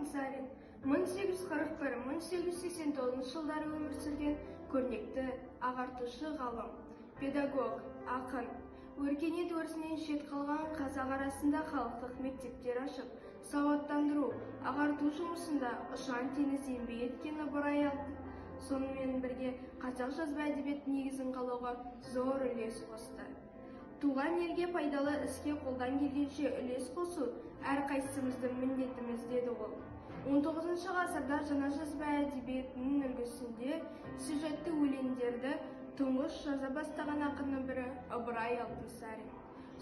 Алтынсарин 1841-1889 жылдары өмір сүрген көрнекті ағартушы ғалым, педагог, ақын. Өркениет өрісінен шет қалған қазақ арасында халықтық мектептер ашып, сауаттандыру, ағарту жұмысында ұшан теңіз еңбек еткен Ыбырай Алтын сонымен бірге қазақ жазба әдебиет негізін қалауға зор үлес қосты. Туған елге пайдалы іске қолдан келгенше үлес қосу әрқайсымыздың міндетіміз, деді ол. 19 ғасырда жаңа жазба әдебиетінің үлгісінде сюжетті өлеңдерді тұңғыш жаза бастаған ақынның бірі Ыбырай Алтынсарин.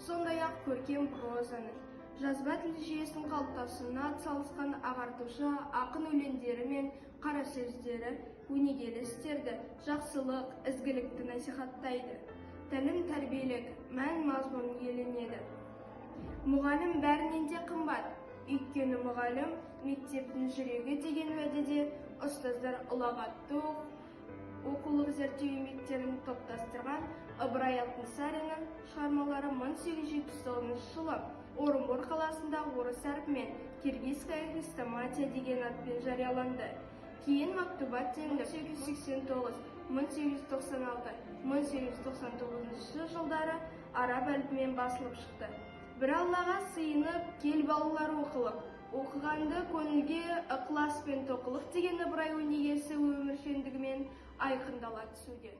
Сондай-ақ көркем прозаның, жазба тіл жүйесінің қалыптасуына атсалысқан ағартушы ақын өлеңдері мен қара сөздері өнегелі істерді, жақсылық, ізгілікті насихаттайды. Тәлім тәрбиелік мән мазмұн иеленеді. Мұғалім бәрінен де қымбат, өйткені мұғалім мектептің жүрегі деген уәдеде ұстаздар ұлағатты оқулық зерттеу еңбектерін топтастырған Ыбырай Алтынсариннің шығармалары 1879 жылы Орынбор қаласында орыс әрпімен «Киргизская хрестоматия» деген атпен жарияланды. Кейін мактубат 1889, 1896, 1899 жылдары араб әлпімен басылып шықты. Бір Аллаға сыйынып, кел, балалар, оқылық, оқығанды көңілге ықыласпен тоқылық деген Ыбырай өнегесі өміршеңдігімен айқындала түсуде.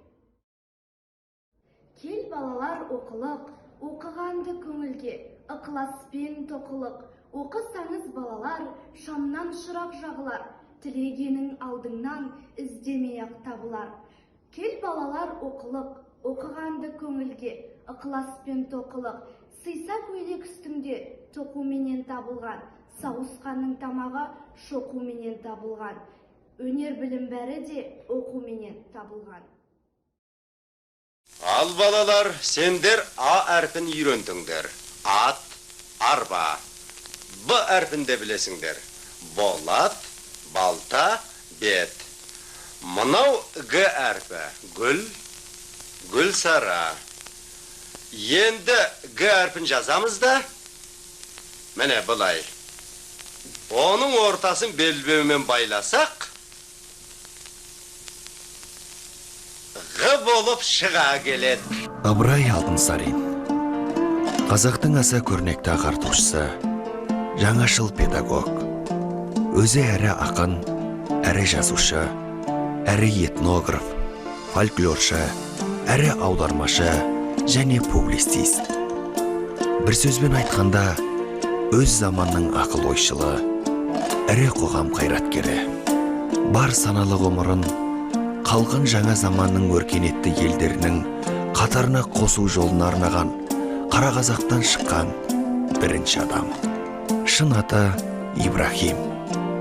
Кел, балалар, оқылық, оқығанды көңілге ықыласпен тоқылық. Оқысаңыз, балалар, шамнан шырақ жағылар, тілегенің алдыңнан іздемей ақ табылар. Кел, балалар, оқылық, оқығанды көңілге ықыласпен тоқылық. Сыйса көйлек үстіңде тоқуменен табылған, сауысқанның тамағы шоқуменен табылған, өнер білім бәрі де оқуменен табылған. Ал, балалар, сендер А әрпін үйрендіңдер. Ат, арба. Б әрпін де білесіңдер. Болат, балта, бет. Мынау Г әрпі. Гүл, Гүлсара. Енді Г әрпін жазамыз да, міне, былай. Оның ортасын белбеумен байласақ, Ғ болып шыға келеді. Ыбырай Алтынсарин — қазақтың аса көрнекті ағартушысы, жаңашыл педагог. Өзі әрі ақын, әрі жазушы, әрі этнограф, фольклоршы, әрі аудармашы және публицист. Бір сөзбен айтқанда, өз заманның ақыл ойшылы, ірі қоғам қайраткері. Бар саналы ғұмырын халқын жаңа заманның өркениетті елдерінің қатарына қосу жолына арнаған қара қазақтан шыққан бірінші адам. Шын аты Ибрахим.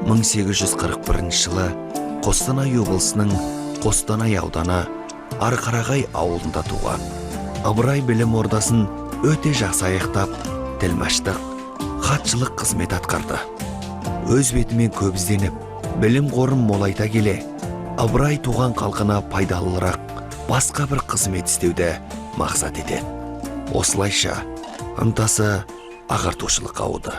1841 жылы Қостанай облысының Қостанай ауданы Арқарағай ауылында туған. Ыбырай білім ордасын өте жақсы аяқтап, тілмаштық, хатшылық қызмет атқарды. Өз бетімен көп ізденіп, білім қорын молайта келе, Ыбырай туған халқына пайдалырақ басқа бір қызмет істеуді мақсат етеді. Осылайша ынтасы ағартушылыққа ауды.